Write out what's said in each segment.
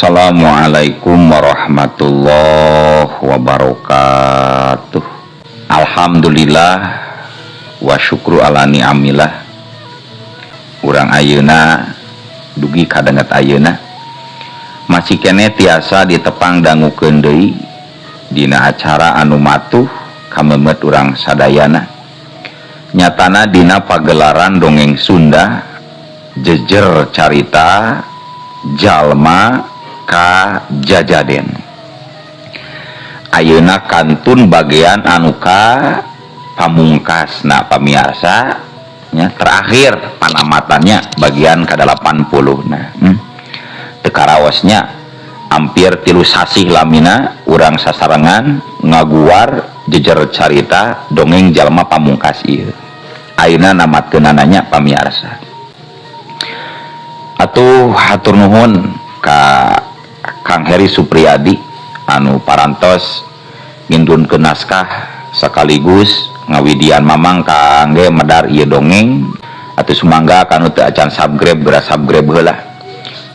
Assalamualaikum warahmatullahi wabarakatuh. Alhamdulillah wa syukru ala ni'amillah. Urang ayeuna dugi kadanget ayeuna masih keneh tiasa ditepang dangukeun deui dina acara anu matuh kamemet urang sadayana, nyatana dina pagelaran dongeng Sunda Jejer Carita Jalma Ka Jajaden. Ayeuna kantun bagian anu ka pamungkas. Nah, pamiarsa nya, terakhir panamatannya bagian ke 80. Nah, teu karaosnya hampir 3 sasih lamina urang sasarengan ngaguar jejer carita dongeng jalma pamungkas ieu. Ayeuna namatkeunana, pamiarsa. Atuh hatur nuhun ka Kang Heri Supriyadi anu parantos ngindunkeun naskah sekaligus ngawidian Mamang kangge medar ieu dongeng. Atuh sumangga kanu teu acan subscribe, geura subscribe heula,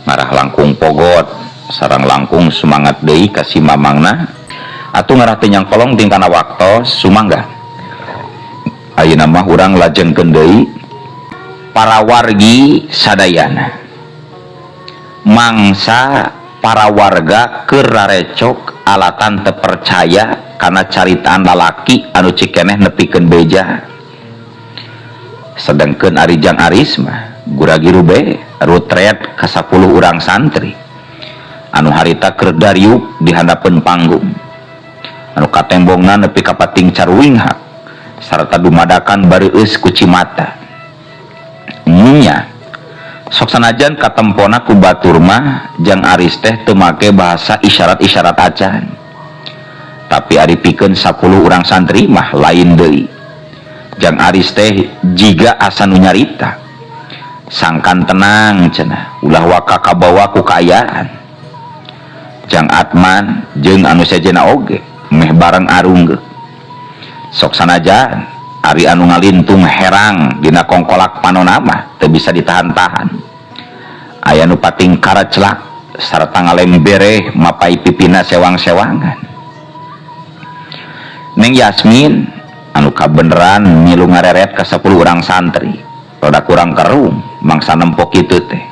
ngarah langkung pogot sareng langkung semangat deui ka si Mamangna. Atuh ngarah teu nyangkolong tingkana waktos, sumangga ayeuna mah urang lajengkeun deui. Para wargi sadayana, mangsa para warga keur rarecok alatan teu percaya karena caritaan lalaki anu cikeneh nepikeun beja, sedangkan ari Jang Aris mah gura-giru be rutret ka 10 urang santri anu harita keur dariuk di handapeun panggung anu katembongna nepi ka pating caruinghak sarta dumadakan bareueus ku cimata nya. Sok sanajan katempona ku batur mah Jang Aris teh teu make bahasa isyarat-isyarat acan, tapi ari pikeun 10 urang santri mah lain deui. Jang Aris teh jiga asa nu nyarita, "Sangkan tenang," cenah, "ulah waka kabawa ku kaayaan." Jang Atman jeung anu sejenna oge meh bareng arunggeuk. Sok sanajan ari anu ngalintung herang dina kongkolak panona mah teu bisa ditahan-tahan, aya nu pating karacelak sarta ngalembereh mapai pipina sewang-sewangan. Neng Yasmin anu kabeneran milu ngareret ka 10 urang santri rada kurang kerung mangsa nempok kitu teh.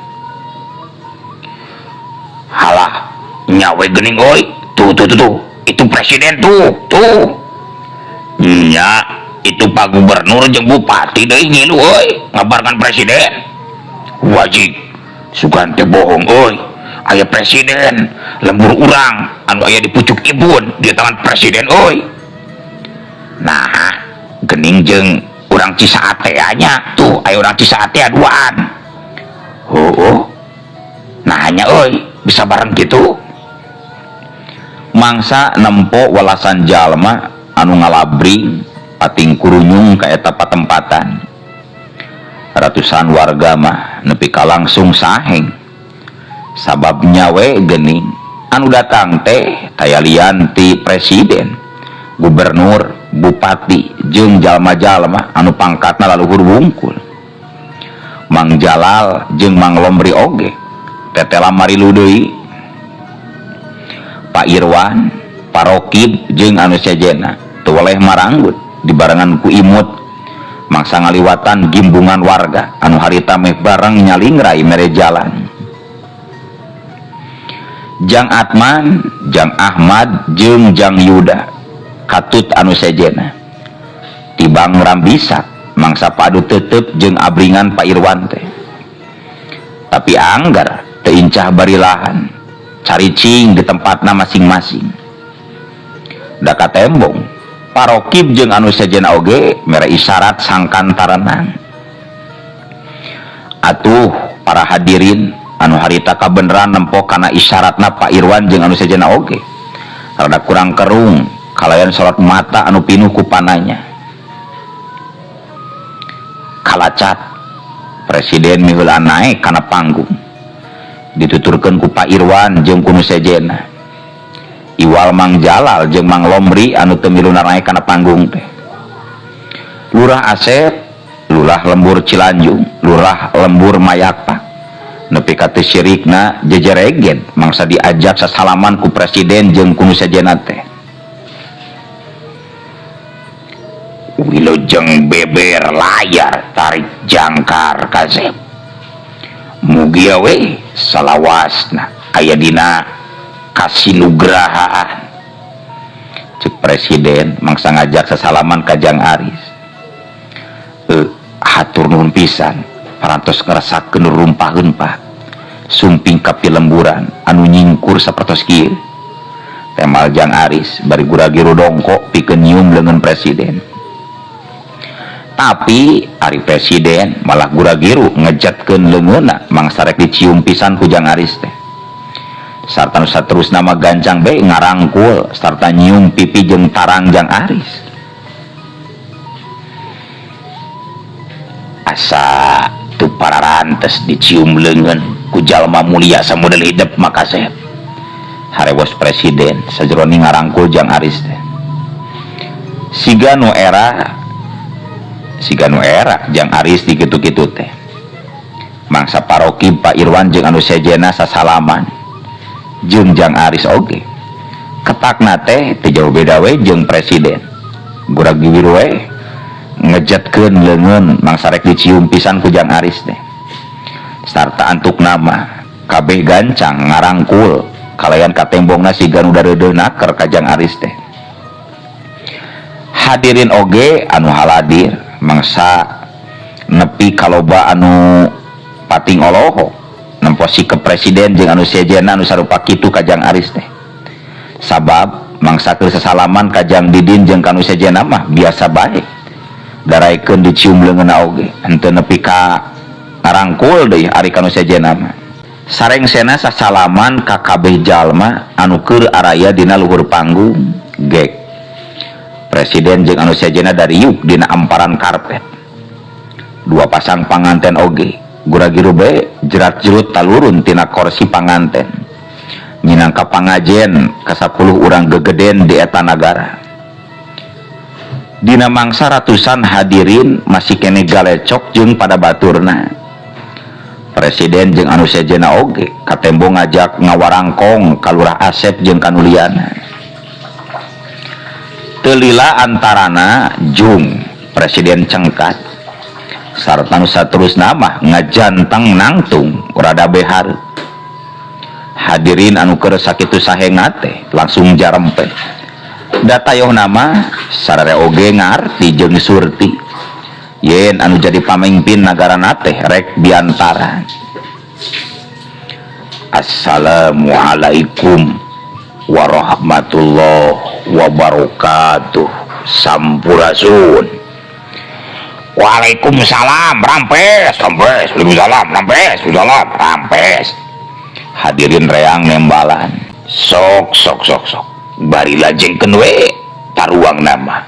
"Halah, nyawe geuning euy, tuh tuh tuh tuh, itu presiden tuh tuh nya, itu Pak Gubernur jeung Bupati deui ngilu euy ngabarkan presiden." "Wajib, sugan teh bohong euy, aya presiden lembur urang anu aya di pucuk ibun di tangan presiden euy." "Nah, gening jeung urang Cisaat nya tuh, aya urang Cisaat duaan." Oh, nah nya euy, bisa bareng gitu." Mangsa nempo welasan jalma anu ngalabring pating kurunyung ka eta patempatan, ratusan warga mah nepi ka langsung saheng, sabab nyawe gening anu datang teh taya lian ti presiden, gubernur, bupati jeung jalma-jalma anu pangkatna laluhur wungkul. Mang Jalal jeung Mang Lomri oge tetela marilu deui. Pak Irwan, Parokib jeung anu sejena teu weleh maranggut dibarengan ku imut mangsa ngaliwatan gimbungan warga anu harita meh bareng nyalingrai mere jalan. Jang Atman, Jang Ahmad jeung Jang Yuda katut anu sejena tibang rambisak mangsa padu tetep jeung abringan Pak Irwan teh, tapi anggar teu incah barilahan caricing di tempatna masing-masing. Da katembong Parokib jeung anu sejen oge mere isyarat sangkan tarenang. Atuh para hadirin anu harita kabeneran nempo kana isyaratna Pak Irwan jeung anu sejena oge rada kurang kerung kalayan sorot mata anu pinuh ku pananya. Kalacat presiden miheulaan naek kana panggung, dituturkeun ku Pak Irwan jeung ku nu sejena, iwal Mang Jalal jeung Mang Lomri anu teu milu naek kana panggung teh. Lurah Asep, Lurah Lembur Cilanjung, Lurah Lembur Mayakpak, Nepi ka teu sirikna jejeregen mangsa diajak sasalaman ku presiden jeung ku nu sejenna teh. Wilujeng beber layar tarik jangkar kasep. Mugia we salawasna aya dina kasinugrahaan. Cek presiden mangsa ngajak sasalaman ka Jang Aris. Hatur nuhun pisan parantos ngerasakeun rumpaheun Pak. Sumping ka pilemburan anu nyingkur sapertos kieu. Temal Jang Aris bari gura-giru dongkok pikeun nyium leungeun presiden. Tapi ari presiden malah gura-giru ngejatkeun leungeunna mangsa rek dicium pisan ku Jang Aris teh. Sarta nu saterusna mah gancang bae ngarangkul sarta nyium pipi jeung tarang Jang Aris. Asa teu pararantes dicium leungeun ku jalma mulia samodel hidep mah kasep. Harewos presiden sajerone ngarangkul Jang Aris teh. Siga nu era Jang Aris di kitu-kitu teh. Mangsa paroki Pak Irwan jeung anu sejenna sasalaman jeung Jang Aris oge. Ketakna teh teu jauh beda we jeung presiden. Gura-giwir we ngejatkeun leungeun mangsa rek dicium pisan ku Jang Aris teh. Sarta antuk nama kabeh gancang ngarangkul kalayan katembongna siga nu dareudeuh naker ka Jang Aris teh. Hadirin oge anu haladir mangsa nepi kaloba anu pating olohok nempo sikep presiden jeung anu sejenna anu sarupa kitu ka Jang Aris teh. Sabab mangsa keur sasalaman ka Jang Didin jeung ka nu sejenna mah biasa bae. Daraikeun dicium leungeunna oge henteu nepi ka ngarangkul deui ari ka nu sejenna mah. Sarengsena sasalaman ka kabeh jalma anu keur araya dina luhur panggung gek. Presiden jeung anu sejenna dariuk dina amparan karpet. Dua pasang panganten oge gura-giru bae jerat-jerut talurun tina korsi panganten. Minangka pangajen ka 10 urang gegeden di eta nagara. Dina mangsa ratusan hadirin masih kene galecok jeung pada baturna. Presiden jeung anu sejenna oge katembo ngajak ngawarangkong ka Lurah Asep jeung kanuliana. Teu lila antarana jung presiden cengkat sarta nu saterusna mah ngajanteng nangtung rada behar. Hadirin anu keur sakitu sahenga teh langsung jarempe. Da tayohna mah sarare oge ngarti jeung surti yen anu jadi pamimpin nagarana teh rek biantara. Assalamualaikum warahmatullahi wabarakatuh. Sampurasun. Waalaikumsalam. Rampes, rampes. Waalaikumsalam, rampes, waalaikumsalam, rampes. Hadirin reang nembalan. Sok, sok, sok, sok. Bari lajengkeun we taruang nama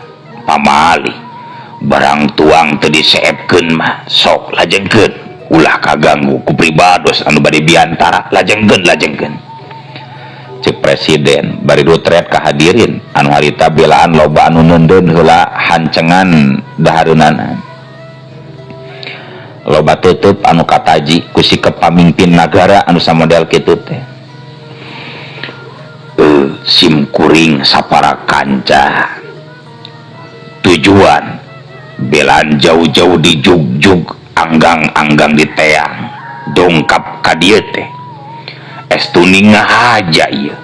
pamali. Barang tuang teu diseepkeun mah sok lajengkeun. Ulah kaganggu ku pribados anu bade biantara, lajengkeun, lajengkeun. Cek presiden bari rutret ka hadirin anu harita belaan loba anu neundeun heula hancengan dahareunana. Loba tutup anu kataji ku sikep pamimpin nagara anu samodel kitu teh. Sim kuring sapara kanca tujuan belaan jauh-jauh di jugjug anggang-anggang di teang dongkap ka dieu teh. Estu ngahaja ieu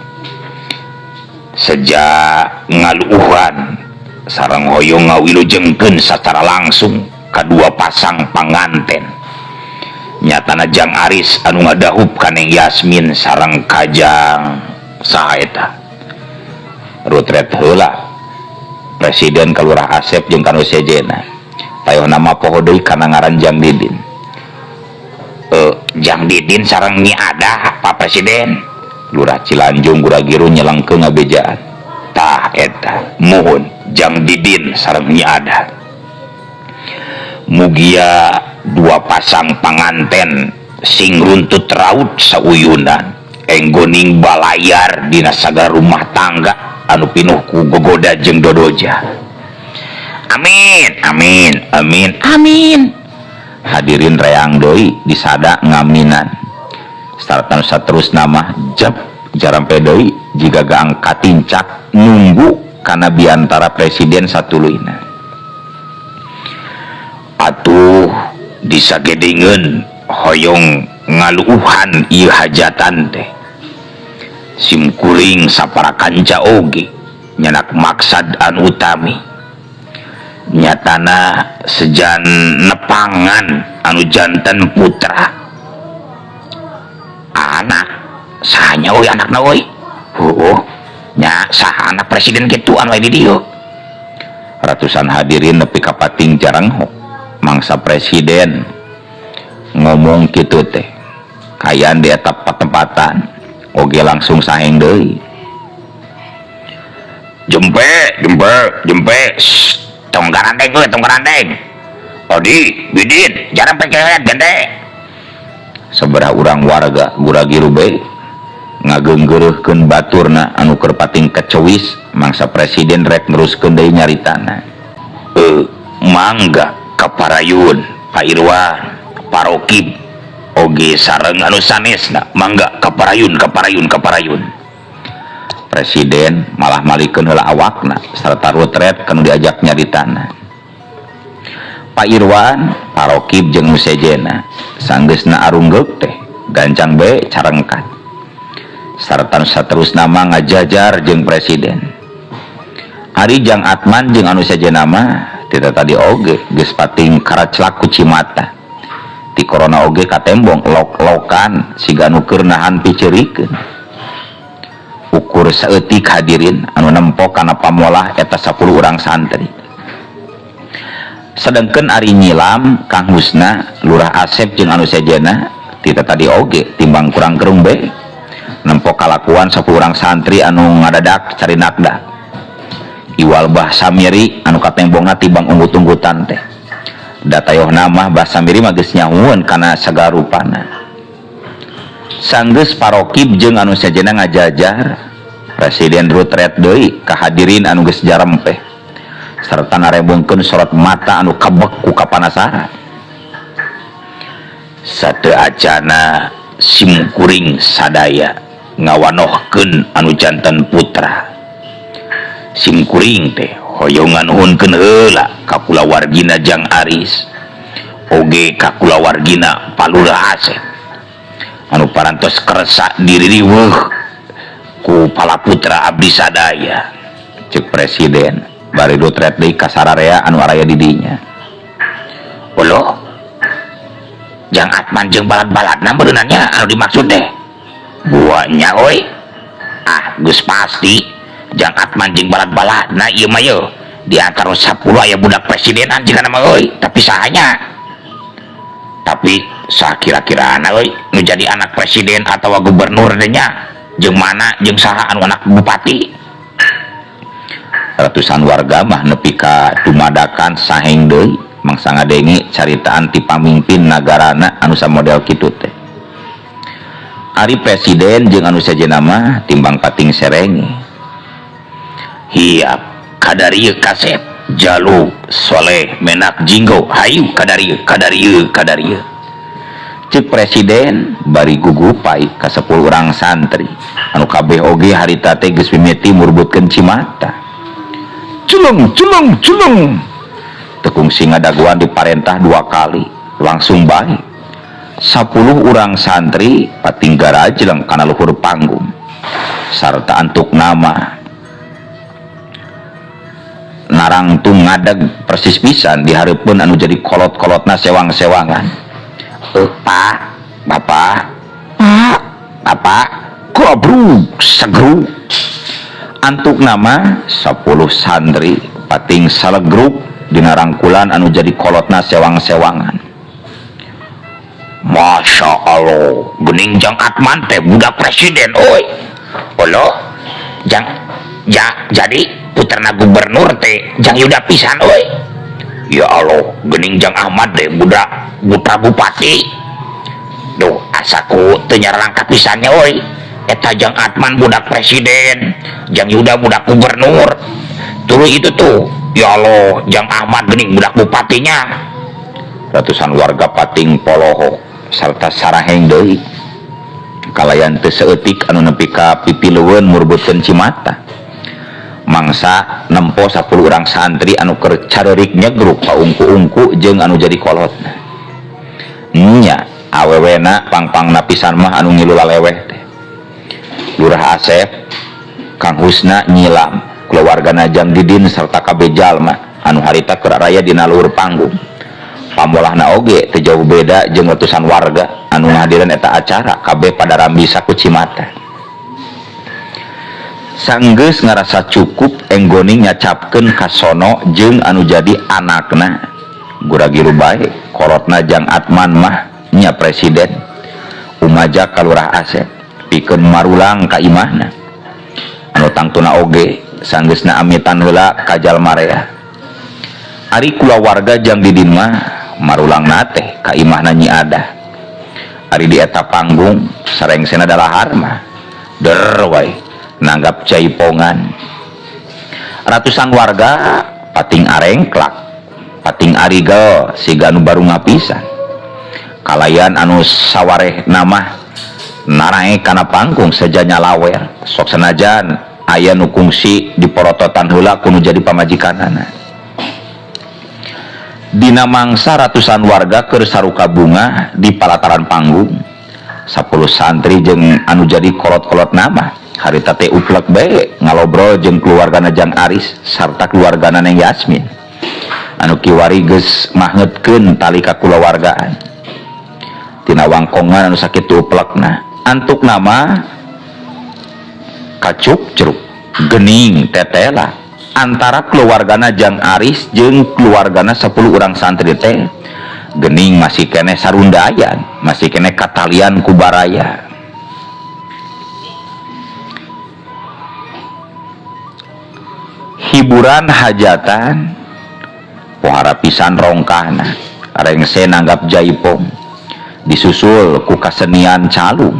sejak ngaluuhan sareng hoyong ngawilujengkeun sacara langsung kadua pasang panganten. Nyatana Jang Aris anu ngadahup ka Neng Yasmin sareng Kajang saha eta. Rutret heula presiden ka Lurah Asep jeung ka nu sejenna. Tayohna mah poho deui kana ngaran Jang Didin. Jang Didin sareng Nyi Adah Pak Presiden. Lurah Cilanjung gura-giru nyelengkeun ngabejaan. Tah eta muhun Jang Didin sareng Nyi Adah. Mugia dua pasang panganten sing runtut raut sauyunan enggoning balayar dina sagala rumah tangga anu pinuh ku gogoda jeung dodoja. Amin, amin, amin, amin. Hadirin reang deui disada ngaminan. Sarta nu saterusna mah jep jarampe deui jiga gaang katincak nunggu kana biantara presiden satuluyna. Atuh disagedengeun hoyong ngaluuhan ieu hajatan teh. Simkuring sapara kanca oge nyanak maksad anu utami. Nyatana sejan nepangan anu janten putra. Anak sahanya euy anakna euy. Heueuh nya saha anak presiden kitu anu aya di dieu. Ratusan hadirin nepi ka pating jarenghok mangsa presiden ngomong kitu teh. Kaayaan di eta patempatan oge langsung saheng deui. Jempe, jempe, jempe. Shh, tong garandeng euy, tong garandeng. Odi, bidin, jarang pekelet gede. Sabaraha urang warga gura-giru bae ngageunggeureuhkeun baturna anu keur pating kecewis mangsa presiden rek neruskeun deui nyaritana. Mangga kaparayun Pak Irwan, Parokib oge sareng anu sanesna, mangga kaparayun, kaparayun, kaparayun. Presiden malah malikeun heula awakna sarta rutret kanu diajak nyaritana. Pak Irwan, Parokib jeung nu sejena sanggeusna arunggeuk teh gancang bae carengkat. Sarta nu saterusna mah ngajajar jeung presiden. Ari Jang Atman jeung anu sejena mah tita tadi oge geus pating karaclak ku cimata. Ti corona oge katembong lok-lokan siga nu keur nahan piceurikeun. Ukur saeutik hadirin anu nempok kana pamolah eta 10 urang santri. Sedengkeun ari nyilam Kang Husna, Lurah Asep jeung anu sejena tita tadi oge timbang kurang gerung bae nempok kalakuan 10 urang santri anu ngadadak carinakda. Iwal Bah Samiri anu katembongna timbang unggut-unggutan teh. Datayohna mah Bah Samiri mah geus nyahueun kana sagarupana. Sanggeus Parokib jeung anu sejena ngajajar, presiden rutret deui ka hadirin anu geus jarempeh sarta narebongkeun sorot mata anu kebek ku kapanasaran. Sateu acana simkuring sadaya ngawanohkeun anu janten putra. Simkuring teh hoyong nganuhunkeun heula ka kulawargina Jang Aris oge ka kulawargina Palurah Asep anu parantos kersa diririweuh ku palaputra abdi sadaya. Cek presiden bari rutret deui ka sararea anu araya di dinya. Uluh Jang Atman jeung balad-baladna beunannya anu dimaksud teh. Buahnya euy. Ah geus pasti Jang Atman jeung balad-baladna ieu mah yeuh. Di antara 10 aya budak presidenan jigana mah euy, tapi sahanya? Tapi sakira-kirana euy nu jadi anak presiden atawa gubernur teh nya jeung mana jeung saha anu anak bupati. Ratusan warga mah nepi ka dumadakan saheng deui mangsa ngadenge caritaan ti pamimpin nagarana anu samodel kitu teh. Ari presiden jeung anu sejenna mah timbang pating serenge. Hiap kadarieu kasep Jaluk Soleh Menak Jinggo hayu kadarieu kadarieu kadarieu. Cek presiden bari gugupai ka 10 urang santri anu kabeh oge harita teh geus mimiti murbutkeun cimata. Culung culung culung. Tekungsi ngadaguan diparentah 2 kali langsung bae. 10 urang santri pating garajleng kana luhur panggung sarta antuk nama narangtung ngadeg persis pisan di hareupeun anu jadi kolot-kolotna sewang-sewangan. Pak, bapak, pak, bapak, gobruk segruk. Antuk nama 10 santri pating salegruk dina rangkulan anu jadi kolotna sewang-sewangan. Masya Allah, gening Jang Atman teh budak presiden oi. Olo, jang, ja, jadi puterna gubernur teh Jang Yuda pisan oi. Ya Allah, gening Jang Ahmad teh budak putra bupati. Duh, asaku teu nyarangka pisannya oi. Eta Jang Atman budak presiden, Jang Yuda budak gubernur. Tuluy itu tuh, ya Allah, Jang Ahmad gening budak bupatinya. Ratusan warga pating poloho serta saraheng deui. Kalayan teu saeutik anu nepi ka pipilueun murbutkeun cimata. Mangsa nempo 10 urang santri anu keur careurik nyegruk paungku-ungku jeung anu jadi kolotna. Nya awewena pangpangna pisan mah anu ngilu laleweh teh. Lurah Asep, Kang Husna nyilam, keluargana Jang Didin serta kabeh jalma anu harita keur raya dina luhur panggung. Pamolahna oge teu jauh beda jeung ratusan warga anu ngahadiran eta acara kabeh pada rambisa ku cimata. Sanggeus ngarasa cukup enggoning nyacapkeun kasono jeung anu jadi anakna. Gura-giru bae kolotna Jang Atman mah nya presiden. Umaja ka Lurah Asep pikeun marulang ka imahna. Anu tangtuna oge sanggeusna amitan heula ka jalma rea. Ari kulawarga Jang Didin mah marulangna teh ka imahna Nyi Adah. Ari di eta panggung sarengsena dalahar mah der wae nanggap jaipongan. Ratusan warga pating arengklak, pating arigel siga nu baru ngapisan. Kalayan anu sawareh namah narae kana panggung sejanya lawer, sok senajan aya nu kungsi diporototan heula ku nu jadi pamajikanana. Dina mangsa ratusan warga keur saruka bunga di palataran panggung. 10 santri jeung anu jadi kolot-kolot nama harita teh uplek bae ngalobrol jeung keluargana Jang Aris sarta keluargana Neng Yasmin anu kiwari geus mahngetkeun tali kakulawargaan. Tina wangkongan anu sakitu uplekna antuk nama kacuk ceruk gening tetela antara keluargana Jang Aris jeung keluargana 10 urang santri teh gening masih keneh sarundayan, masih keneh katalian ku baraya. Hiburan hajatan pohara pisan rongkahna rengse nanggap jaipong disusul ku kasenian calung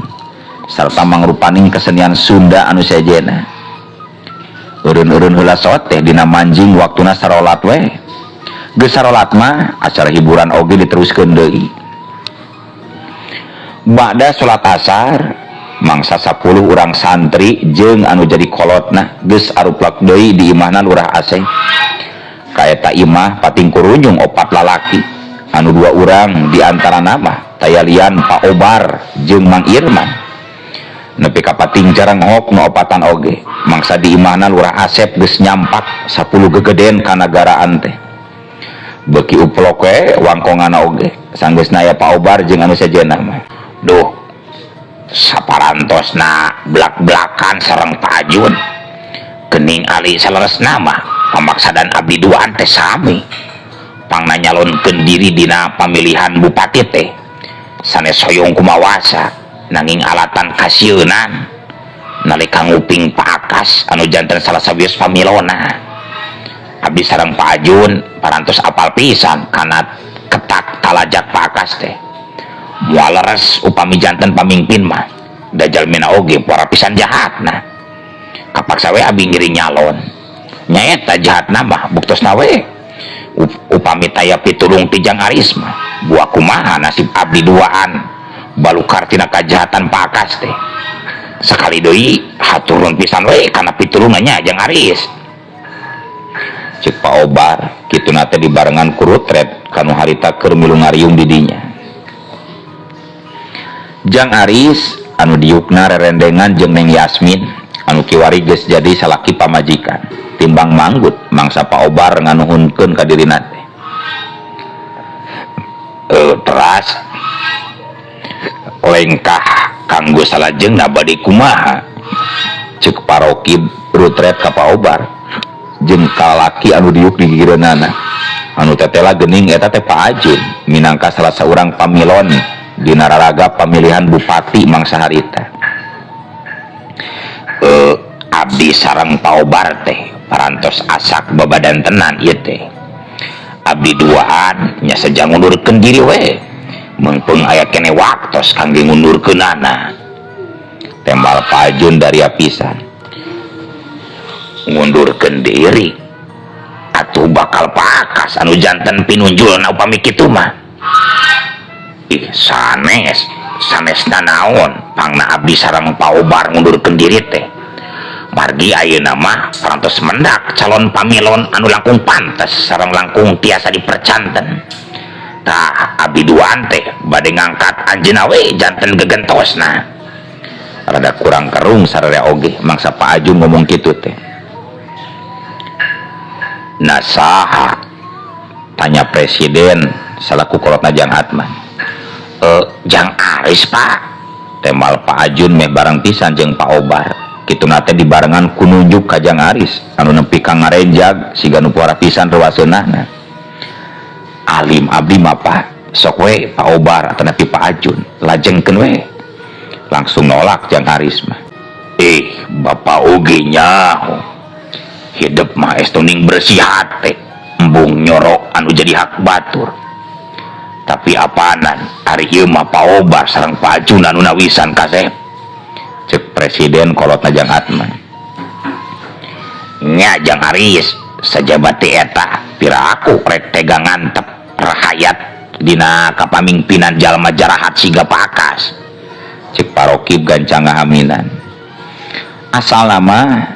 sarta mangrupaning kesenian Sunda anu sejena. Eureun-eureun heula soteh dina manjing waktuna sarolat we. Geus sarolat mah acara hiburan oge diteruskeun deui. Bada salat asar mangsa 10 urang santri jeung anu jadi kolotna geus aruplak deui di imahna Lurah Asep. Kaeta imah pating kurunyung opat lalaki anu 2 urang di antara nama tayalian Pak Obar jeung Mang Irman. Nepi ka pating jarang hok nu opatan oge mangsa di imahna Lurah Asep geus nyampak 10 gegeden kanagaraan teh. Beuki uplok we wangkongana oge sanggeusna aya Pak Obar jeung anu sejenna mah. Duh, saparantosna blak-blakan sareng Pak Ajun. Gening ali saleresna mah pamaksadan abdi duaan teh sami. Pangna nyalonkeun diri dina pamilihan bupati teh sanes hoyong kumawasa nanging alatan kasieunan nalika nguping Pak Akas anu janten salah sawios pamilona. Abdi sareng Pak Ajun parantos apal pisan kana ketak talajak Pak Akas teh. Moal leres upami janten pamimpin mah da jalmina oge pora pisan jahatna. Kapaksa we abdi ngiring nyalon. Nyaeta jahatna mah buktosna we upami taya pitulung ti Jang Aris mah buah kumaha nasib abdi duaan balukar tina kajahatan Pak Akas teh. Sakali deui haturun pisan we kana pitulungannya Jang Aris. Cek Pak Obar kituna teh dibarengan ku rutret kanu harita keur milu ngariung di dinya. Jang Aris anu diukna rerendengan jeung Neng Yasmin anu kiwari geus jadi salaki pamajikan timbang manggut mangsa Pak Obar nganuhunkeun ka dirina teh. Teras lengkah kanggo salajengna bade kumaha cek parokib rutret ka Pak Obar jeung kalaki anu diuk di gigireunana anu tetela geuning eta teh Pak Ajun minangka salah saurang pamilon dina raraga pamilihan bupati mangsa harita. Abdi sareng Pak Obar teh parantos asak babadan tenan ieu teh. Abdi duaan nya seja ngundurkeun diri we. Meungpeung aya keneh waktos kangge ngundurkeunana. Tembal Pak Ajun dari pisan. Ngundurkeun diri atuh bakal Pak Akas anu janten pinunjulna upami kitu mah. Ih sanes. Sanesna naon pangna abdi sareng Pak Obar ngundurkeun diri teh. Margi ayeuna mah parantos mendak calon pamilon anu langkung pantes sareng langkung tiasa dipercanten. Tah abdi duaan teh bade ngangkat anjeunna we janten gegentosna. Rada kurang kerung sararea oge mangsa Pak Ajun ngomong kitu teh. Nah saha? Tanya presiden salaku kolotna Jang Atman. Jang Aris Pak. Temal Pak Ajun meh bareng pisan jeung Pak Obar. Kituna teh dibarengan ku nunjuk ka Jang Aris anu nepi ka ngarenjag siga nu puara pisan ruaseunahna. Alim abdi mah Pak, sok we Pak Obar atanapi Pak Ajun, lajengkeun we. Langsung nolak Jang Aris mah. Bapak oge nyaho. Hidup mah estoning bersih hate, embung nyorok anu jadi hak batur. Tapi apanan ari ieu mah Pak Obar sareng Pak Ajun anu nawisan kasep. Cek presiden kolotna Jang Atman. Nya Jang Aris sajabat ti eta pira aku rek tega ngantep rahayat dina kapamimpinan jalma jarahat siga pakas. Cek Parokib gancang ngahaminan. Asal nama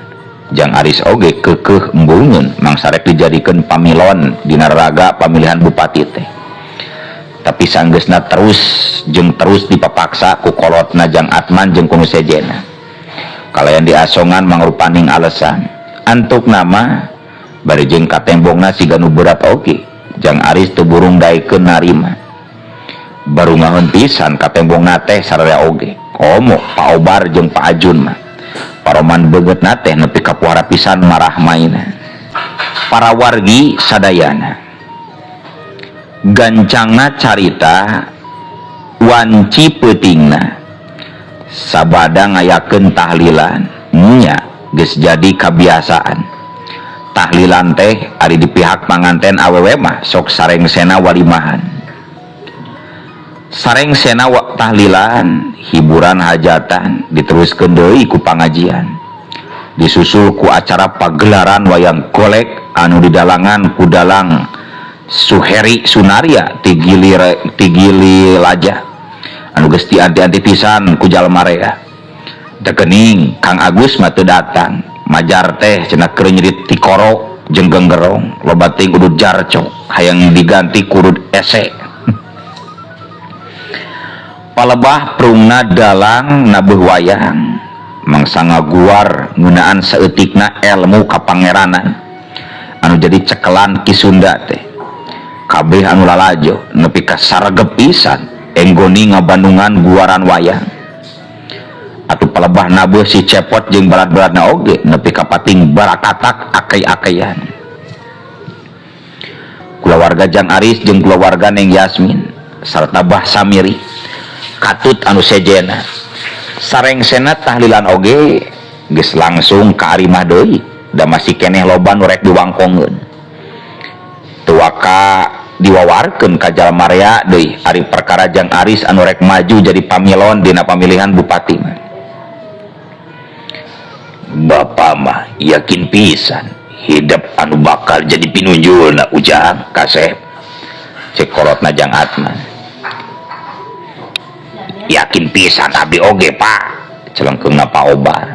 Jang Aris oge kekeh embungeun mangsa rek dijadikeun pamilon dina raga pamilihan bupati teh. Tapi sanggeusna terus jeung terus dipapaksa ku kolotna Jang Atman jeung ku nu sejena. Kalayan diasongan mangrupaning alesan. Antuk nama bari jeung katembongna siga nu berat oge. Jang Aris teu burung daekeun narima. Baru ngahon pisan katembongna teh sararea oge. Komo Pak Obar jeung Pak Ajun mah. Paroman beungeutna teh nepi ka puara pisan marah maina. Para wargi sadayana. Gancangna carita wanci peutingna sabada ngayakeun tahlilan nya geus jadi kabiasaan. Tahlilan teh ari di pihak panganten awewe mah sok sarengsena walimahan. Sarengsena tahlilan hiburan hajatan diteruskeun deui ku pangajian. Disusul ku acara pagelaran wayang golek anu didalangan ku dalang Suheri Sunaria tigili laja anu geus dianti-anti pisan ku jalma rea. Degening Kang Agus mah teu datang, majar teh cenah keur nyerit tikoro jeung genggerong loba teuing udud jarcok hayang diganti ku udud ese. Palebah prungna dalang nabuh wayang mangsa ngaguar ngeunaan saeutikna ilmu kapangeranan anu jadi cekelan Ki Sunda teh. Kabeh anu lalajo nepi ka saregep pisan enggoni ngabandungan guaran wayang. Atuh palebah nabuh si Cepot jeung balad-baladna oge nepi ka pating barakatak akei-akeian. Kulawarga Jang Aris jeung kulawarga Neng Yasmin sarta Bah Samiri katut anu sejena. Sarengsena tahlilan oge geus langsung ka arimah deui da masih keneh loba nu rek diwangkongeun. Teu waka diwawarkeun ka jalma rea deui ari perkara Jang Aris anu rek maju jadi pamilon dina pamilihan bupati mah. Bapak mah yakin pisan hidup anu bakal jadi pinunjulna Ujang kasep. Cek kolotna Jang Atman. Yakin pisan abdi oge Pak, celengkeungna Pak Obar.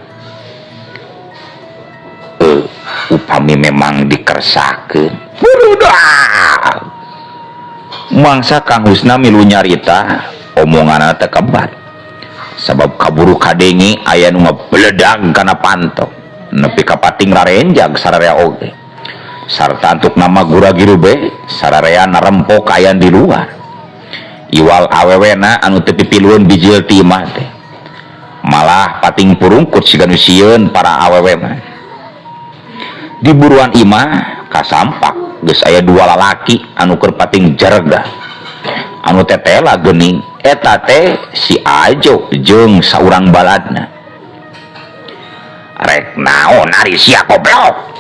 Upami memang dikersakeun. Burudak. Mangsa Kang Husna milu nyarita omonganna teh kebat. Sabab kaburu kadenge aya nu ngabeledag kana panto nepi ka pating rarenjag sararea oge. Sarta antuk nama gura-giru be sararea narempo kaayaan di luar. Iwal awewena anu teu pipilueun bijil ti imah teh. Malah pating purungkut siga nu sieun para awewe mah. Di buruan imah kasampak geus aya dua lalaki anu keur pating jerega. Anu tetela geuning eta teh si Ajo jeung saurang baladna. Rek naon ari sia goblok?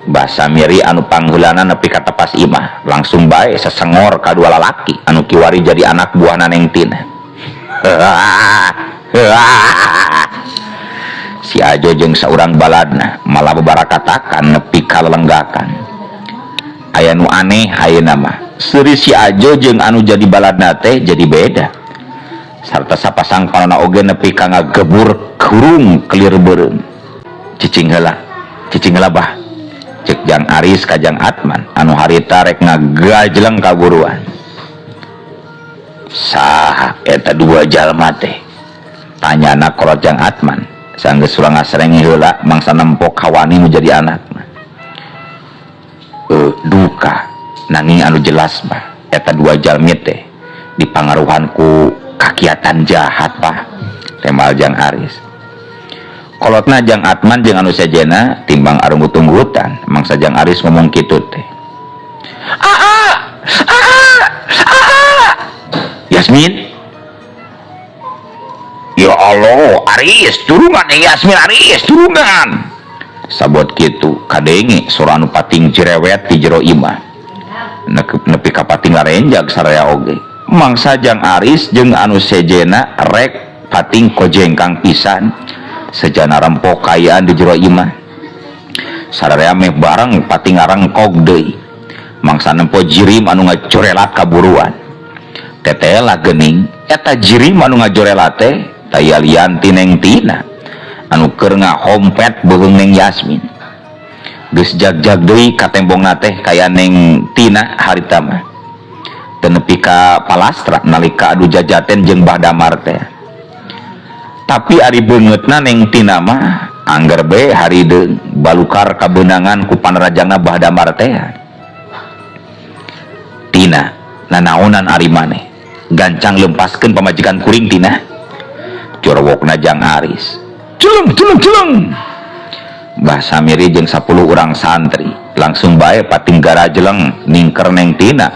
Basa Miri anu pangheulana nepi ka tepas imah langsung bae sesengor ka dua lalaki anu kiwari jadi anak buahna Neng Tina. Si Ajo jeung saurang baladna malah bebarakatakan nepi ka lelenggakan. Aya nu aneh ayeuna mah. Seuri si Ajo jeung anu jadi baladna teh jadi beda. Sarta sapasang panona oge nepi ka ngagebur kurung kelir beureum. Cicing heula bah. Cek Jang Aris ka Jang Atman anu harita rek ngagajleng kaburuan. Saha eta dua jalma teh? Tanyana kolot Jang Atman. Sanggeus urang ngasrenge heula mangsa nempok kawani nu jadi anakna. Duka nanging anu jelas bah eta dua jalmi teh dipangaruhan ku kakiatan jahat bah. Temal Jang Aris. Kolotna Jang Atman jeung anu sejena timbang arunggut-tunggutan mangsa Jang Aris ngomong kitu teh. Aa! Aa! Aa! Yasmin. Ya Allah, Aris turungan Yasmin, Aris turungan. Sabot kitu kadenge sora anu pating cirewet di jero imah. Nepi ka pating larenjag saraya oge. Mangsa Jang Aris jeung anu sejena rek pating kojengkang pisan. Sejana rempok kayaan di jero imah. Sararea meh bareng pating ngarengkog deui. Mangsa nempo jirim anu ngajorelat kaburuan. Tetela geuning eta jirim anu ngajorelat teh taya lian ti Neng Tina anu keur ngahompet beuheung Neng Yasmin. Geus jag-jag deui katembongna teh kaya Neng Tina harita mah. Teu nepi ka palastra nalika adu jajaten jeung Bah Damar teh. Tapi ari beungeutna Neng Tina mah angger be harideung balukar kabeunangan ku panrajangna Bah Damar teh. Tina nanaonan ari maneh gancang lempaskeun pamajikan kuring Tina. Jorowokna Jang Aris. Celeng celeng celeng. Bah Samiri jeung 10 urang santri langsung bae pating garajeleng ningker Neng Tina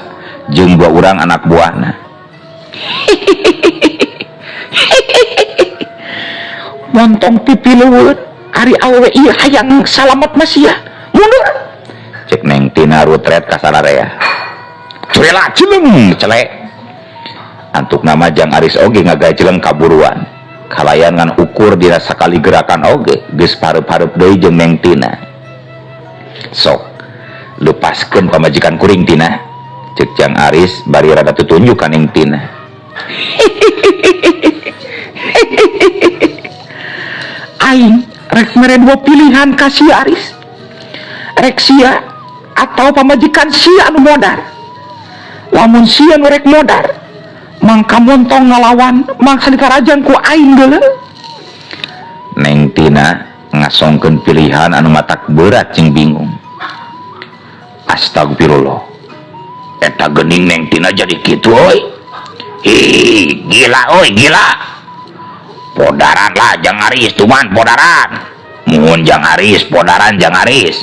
jeung 2 urang anak buahna. Montong pipi leuweut ari awewe ieu hayang salamet mah sia mundur. Cek Neng Tina rutret ka sararea. Curela celeng celek. Antuk nama Jang Aris oge ngagajeleng kaburuan. Kalayan ngan ukur dina sakali gerakan oge geus pareup-pareup deui jeung Neng Tina. Sok lepaskeun pamajikan kuring Tina. Cek Jang Aris bari rada tutunjuk ka Neng Tina. Aing rek mere dua pilihan ka sia Aris. Rek sia atau pamajikan sia anu modar. Lamun sia nu rek modar, mangka montong ngalawan mangsa ditarajang ku aing geuleuh. Neng Tina ngasongkeun pilihan anu matak berat jeung bingung. Astagfirullah. Eta geuning Neng Tina jadi kitu euy. Ih, gila euy, gila. Podaran lah Jang Aris, tuman podaran. Muhun Jang Aris, podaran Jang Aris.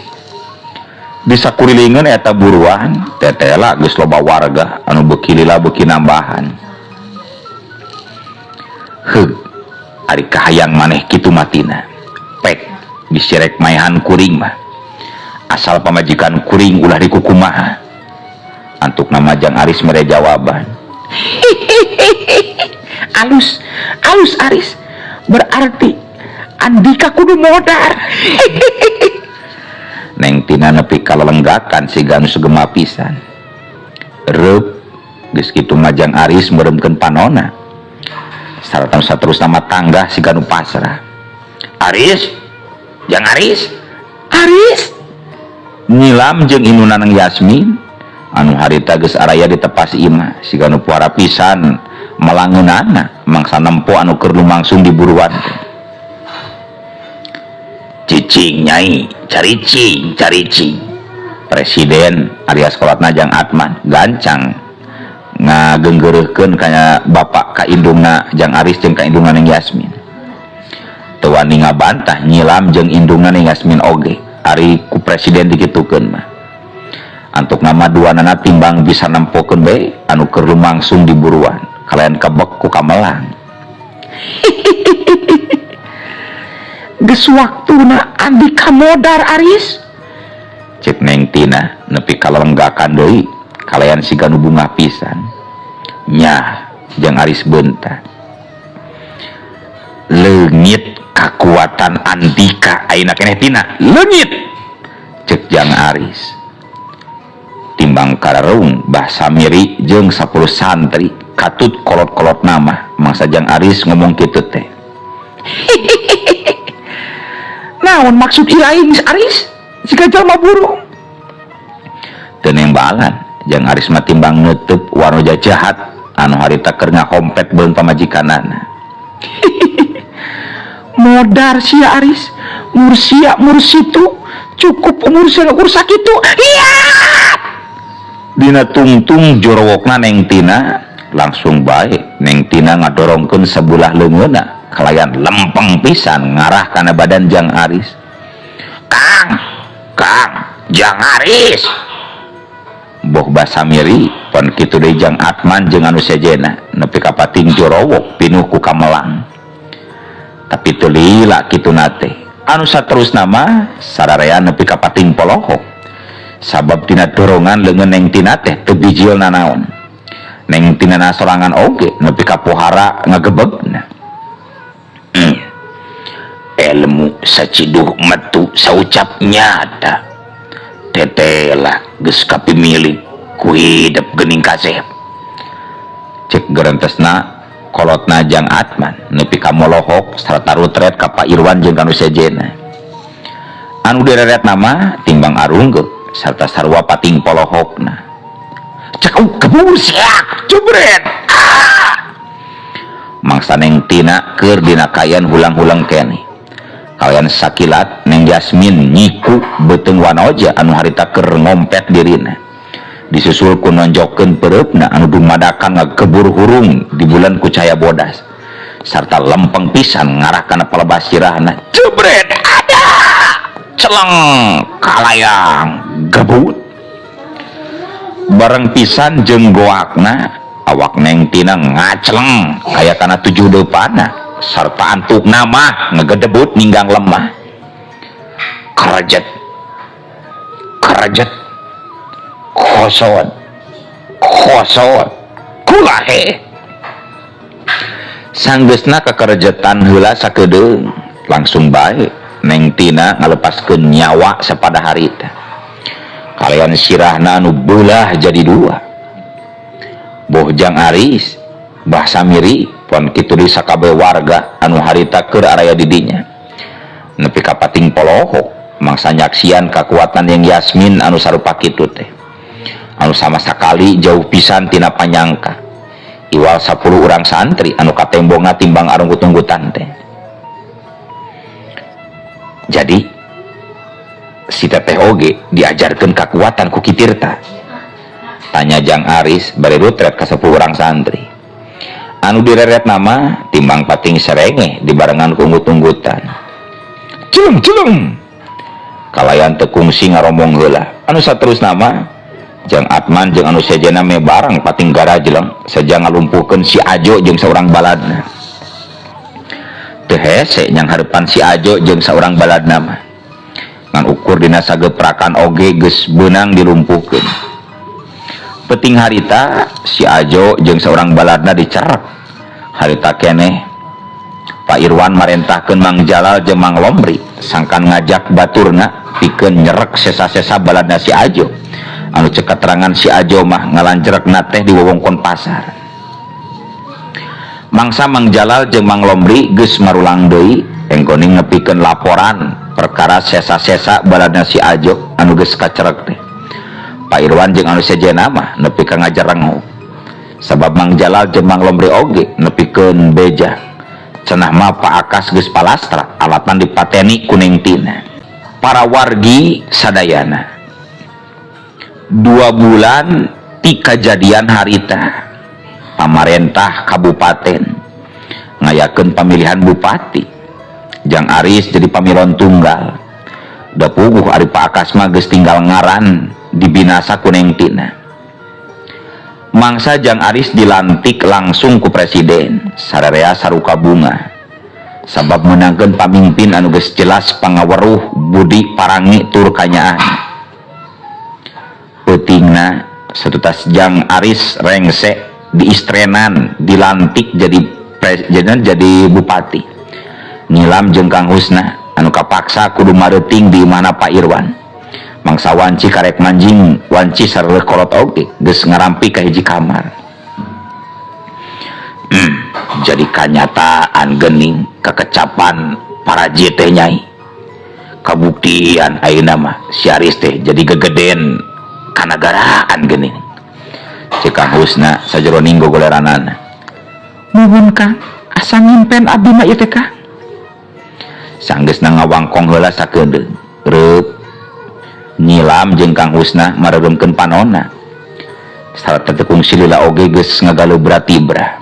Bisa kurilingan eta buruan, tetela geus loba warga anu beuki lila beuki nambahan. Heug, ari kahayang maneh kitu matina. Pek bisi rek maehan kuring mah. Asal pamajikan kuring ulah dikukumaha. Antuk nama Jang Aris mere jawaban. Alus, alus Aris. Berarti Andika kudu modar. Neng Tina nepi kalelenggakan siga nu segema pisan. Reup geus kitu mah Jang Aris meureumkeun panona. Sarta saterusna mah tanggah siga nu pasrah. Aris, Jang Aris, Aris. Nyilam jeung induna Neng Yasmin anu harita geus araya di tepas imah siga nu puara pisan melangeunana mangsa nempo anu keur lumangsung di buruan. Cicing nyai, caricing, caricing. Presiden alias kolotna Jang Atman gancang ngagenggeureukkeun ka bapak ka indungna Jang Aris jeung ka indungna Neng Yasmin. Teu wani ngabantah nyilam jeung indungna Neng Yasmin oge ari ku presiden dikitukeun mah. Antuk nama duanana timbang bisa nempokeun bae anu keur lumangsung di buruan. Kalayan kebek ku kamelang. Geus waktuna Andika modar Aris. Cek Neng Tina nepi kalelenggakan deui kalayan siga nu bungah pisan. Nyah Jang Aris beunta. Leungit kakuatan Andika ayeuna keneh Tina. Leungit. Cek Jang Aris. Timbang karareung Bah Samiri jeung 10 santri. Katut kolot-kolot nama mangsa Jang Aris ngomong kitu teh. Naon maksud ilaing Aris jika jalma burung? Teu nembalan Jang Aris mah timbang neuteub wanoja jahat anu harita keur ngahompet beun pamajikanana. Modar sia Aris, mursia mursitu, cukup umur sia ukur sakitu. Iya. Dina tungtung jorowokna Neng Tina langsung bae Neng Tina ngadorongkeun sebelah leungeunna kalayan lempeng pisan ngarah kana badan Jang Aris. Kang, Kang, Jang Aris. Boh basamiri pon kitu deui Jang Atman jeung anu sejenna nepi ka pating jorowok pinuh ku kamelang. Tapi teu lila kituna teh. Anu saterusna mah sararea nepi ka pating polohok. Sabab tina dorongan leungeun Neng Tina teh teu bijil nanaon. Neng Tina na sorangan oge nepi ka pohara ngagebegna. Ilmu saciduh metu saucap nyata. Tetela geus kapimilik ku hidep geuning kasep. Cek gerentesna kolotna Jang Atman nepi ka molohok sarta rutret ka Pak Irwan jeung kanu sejenna. Anu direret nama timbang arunggeuk sarta sarua pating polohokna. Cek kebur siak jebret. Ah! Mangsa Neng Tina keur dina kayan hulang-hulang keneh. Kalayan sakilat Neng Yasmin nyiku beuteung wanoja anu harita keur ngompet dirina. Disusul ku nonjokeun peureupna anu dumadakan ngagebur hurung di bulan ku cahaya bodas. Sarta lempeng pisan ngarah kana palebah sirahna. Jebret ada. Celeng kalayang gebut. Bareng pisan jeung goakna awak Neng Tina ngaceleng kaya kana tujuh deupana. Sarta antukna mah ngegedebut ninggang lemah. Karajet karajet kosot kosot kulahe. Sanggeusna kakerjetan heula sakedeung langsung bae Neng Tina ngalepaskeun nyawa sapada harita. Kalayan sirahna anu beulah jadi dua. Boh Jang Aris Bah Samiri pon kitu di sakabeh warga anu harita keur araya di dinya. Nepi ka pating polohok mangsa nyaksian kakuatan yang Yasmin anu sarupa kitu teh. Anu sama sakali jauh pisan tina panyangka. Iwal 10 urang santri anu katembongna timbang arunggut-unggutan teh. Jadi si teteh oge diajarkeun kakuatan ku Ki Tirta. Tanya Jang Aris bari rutret ka 10 urang santri. Anu direret nama timbang pating serenge dibarengan ku unggut-unggutan. Celeng celeng. Kalayan teu kungsi ngaromong heula. Anu saterusna mah Jang Atman jeung anu sejenna me barang pating garajleng seja ngalumpuhkeun si Ajo jeung saurang baladna. Teu hese nyang hareupan si Ajo jeung saurang baladna mah. Ngan ukur dina sageprakan oge geus beunang dilumpuhkeun. Peting harita si Ajo jeung saurang baladna dicerek. Harita keneh Pak Irwan marentahkeun Mang Jalal jeung Mang Lomri sangkan ngajak baturna pikeun nyerek sesa-sesa baladna si Ajo. Anu cek keterangan si Ajo mah ngalanjrekna teh di wewengkon pasar. Mangsa Mang Jalal jeung Mang Lomri geus marulang deui engkoning nepikeun laporan perkara sesa-sesa baladna si Ajo anu geus kacerek teh. Pak Irwan jeung anu sejenna mah nepi ka ngajarengo. Sabab Mang Jalal jeung Mang Lomri oge nepikeun beja. Cenah mah Pak Akas geus palastra alatan dipateni ku Neng Tina. Para wargi sadayana. 2 bulan ti kajadian harita pamarentah kabupaten ngayakeun pamilihan bupati. Jang Aris jadi pamilon tunggal. Da puguh ari Pak Akas mah geus tinggal ngaran dibinasa ku Neng Tina. Mangsa Jang Aris dilantik langsung ku presiden sararea saruka bunga. Sabab meunangkeun pamimpin anu geus jelas pangaweruh budi parangi tur kanyaah. Peutingna satutas Jang Aris rengse diistrenan dilantik jadi presiden jadi bupati. Nyilam jeung Kang Husna anu kapaksa kudu mareuting di imahna Pak Irwan. Mangsa wanci karek manjing wanci sareuh kolot oge geus ngarampi ka hiji kamar. Jadi kanyataan gening kekecapan paraji teh, Nyai. Kabuktian ayeuna mah si Aris teh jadi gegeden kanagaraan gening, cek Kang Husna sajeroning gogoleranana. Nuhun, Kang, asa ngimpen abdi mah ieu teh, Kang. Sanggeusna ngawangkong heula sakedeung, reup nyilam jeung Kang Husna mareuremkeun panonna. Sarta teu kungsi lila oge geus ngagaleubra tibra,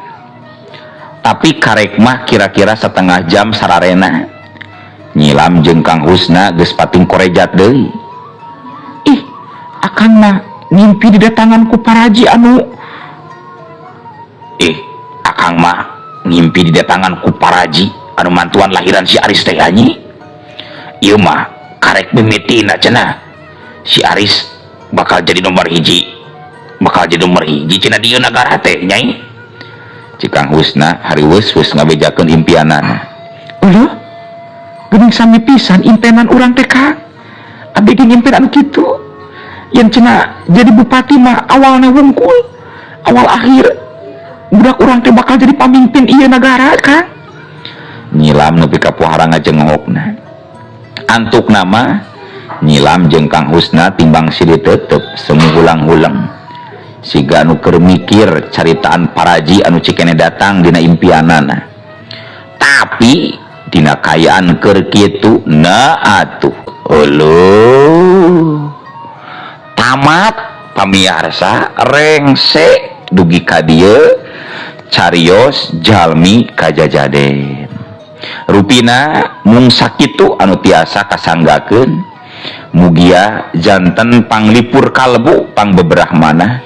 tapi karek mah kira-kira setengah jam sararena. Nyilam jeung Kang Husna geus pating korejat deui. Ih, akang mah ngimpi didatangan ku paraji anu, ih, akang mah ngimpi didatangan ku paraji anu mantuan lahiran si Aris teh. Nyi, ieu mah karek mimitina cenah si Aris bakal jadi nomor hiji, bakal jadi nomor hiji cenah di ieu nagara teh, Nyai, cek Kang Husna hariweus weus ngabejakeun impianana. Uluh, geuning sami pisan impenan urang teh, Kang. Abdi ge ngimpen anu kitu. Yang cenah jadi bupati mah awalna wungkul, awal akhir budak urang teh bakal jadi pamimpin ieu nagara, Kang. Nyilam nepi ka pohara ngajengokna. Antuk nama nyilam jeung Kang Husna timbang silih tetep semu hulang-hulang, siga anu keur mikir caritaan paraji anu cikene datang dina impianana. Tapi dina kaayaan keur kitu na atuh. Euleuh, tamat pamiarsa, rengse dugi ka dieu carios jalmi kajajaden. Rupina mung sakitu anu tiasa kasanggakeun. Mugia janten panglipur kalbu, pangbeberah manah.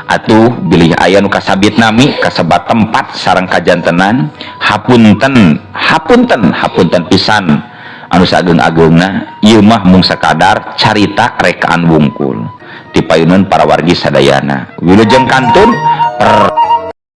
Atuh bilih aya nu kasabit nami, kasebat tempat sareng kajantenan, hapunten, hapunten, hapunten pisan anu saageng-agengna. Ieu mah mung sakadar carita rekaan wungkul dipayunan para wargi sadayana. Wilujeng kantun per.